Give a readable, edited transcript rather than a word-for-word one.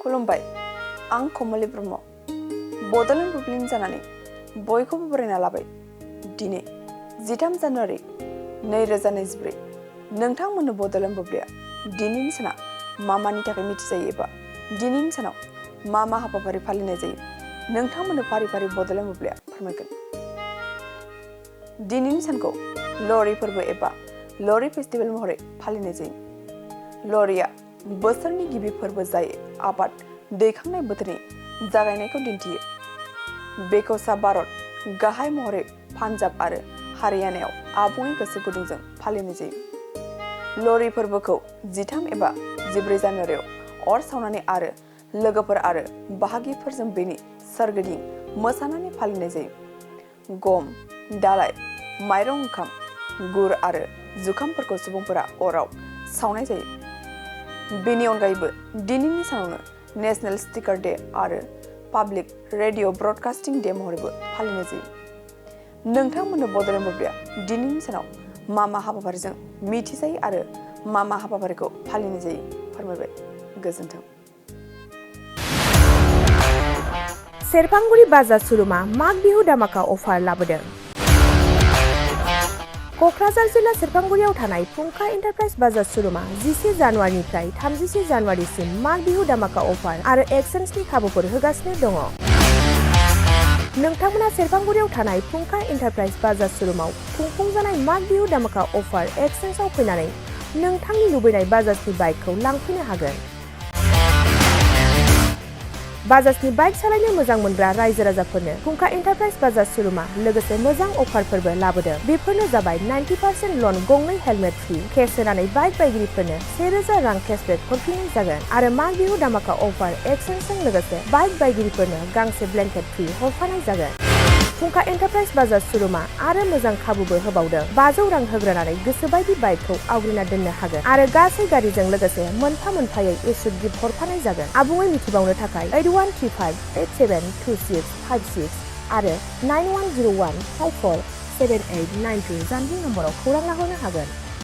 खुलुमबाय आं कमलि ब्रह्म बड'लेण्ड बुब्लिनि जानानै बयखौबो बरायना लाबाय दिनै 13 जानुवारि 2024 नोंथांमोननो बड'लेण्ड बुब्लिया दिनैनि साना मानि थाखाय मिथिजायो एबा दिनैनि सानाव मा हाबाफारि फालिनाय जायो नोंथांमोननो फारि फारि बड'लेण्ड बुब्लिया फोरमायगोन। दिनैनि सानखौ ल'रि फोरबो एबा ल'रि फेस्टिभेल महरै फालिनाय जायो। ल'रिया बोसोरनि गिबि फोरबो जाय आबाद दैखांनाय बोथोरनि जागायनायखौ दिन्थियो। बेखौ सा भारत गाहाय महरै पान्जाब आरो हारियानायाव आबुङै गोसो गुदुंजों फालिनाय जायो। ल'रि फोरबोखौ 13 एबा 14 जानुवारियाव अर सावनानै आरो लोगोफोर आरो बाहागिफोरजों बेनि सोरगिदिं मोसानानै फालिनाय जायो। गम, दालाइ, माइरं ओंखाम, गुर आरो जुखामफोरखौ सुबुंफोरा अराव सावनाय जायो। बेनि अनगायैबो दिनैनि सानावनो नेशनेल स्टिकार डे आरो पाब्लिक रेडिअ ब्रडकास्टिं डे महरैबो फालिनाय जायो। नोंथांमोननो बड'लेण्ड बुब्लिया दिनैनि सानाव मा हाबाफारिजों मिथिजायो आरो मा हाबाफारिखौ फालिनाय जायो फोरमायबाय। गोजोन्थों। सेरफांगुरि बाजार श'रुमा माग बिहु दामाका अफार लाबोदों। क'क्राझार जिल्ला सेरफांगुरियाव थानाय फुंखा एन्टारप्राइज बाजार श'रुमा 11 जानुवारिनिफ्राय 31 जानुवारिसिम माग बिहु दामाका अफार आरो एक्सचेन्जनि खाबुफोर होगासिनो दङ। नोंथांमोना सेरफांगुरियाव थानाय फुंखा एन्टारप्राइज बाजार श'रुमाव खुंफुंजानाय माग बिहु दामाका अफार एक्सचेन्जआव फैनानै नोंथांनि लुबैनाय बाजाजनि बाइकखौ लांफैनो हागोन। बाजाजनि बाइक सालायनो मोजां मोनग्रा रायजो राजाफोरनो फुंखा एन्टारप्राइज बाजार श'रुमा लोगोसे मोजां अफारफोरबो लाबोदों। बेफोरनो जाबाय 90% लन गंनै हेलमेट फ्रि, केस होनानै बाइक बायगिरिफोरनो 1000 रां केसबेक हरफिननाय जागोन आरो माग बिहु दामाका अफार एक्सचेन्जजों लोगोसे बाइक बायगिरिफोरनो गांसे ब्लेंकेट फ्रि हरफानाय जागोन। फुंखा एन्टारप्राइज बाजार श'रुमा आरो मोजां खाबुबो होबावदों। 500 रां होग्रोनानै गोसोबायदि बाइकखौ आवग्रिना दोननो हागोन आरो गासै गारिजों लोगोसे मोनफा मोनफायै इस्यु गिफ्ट हरफानाय जागोन। आबुङै मिथिबावनो थाखाय 8135872656 आरो 9101547892 जानबुं नम्बराव खौरां लाहरनो हागोन।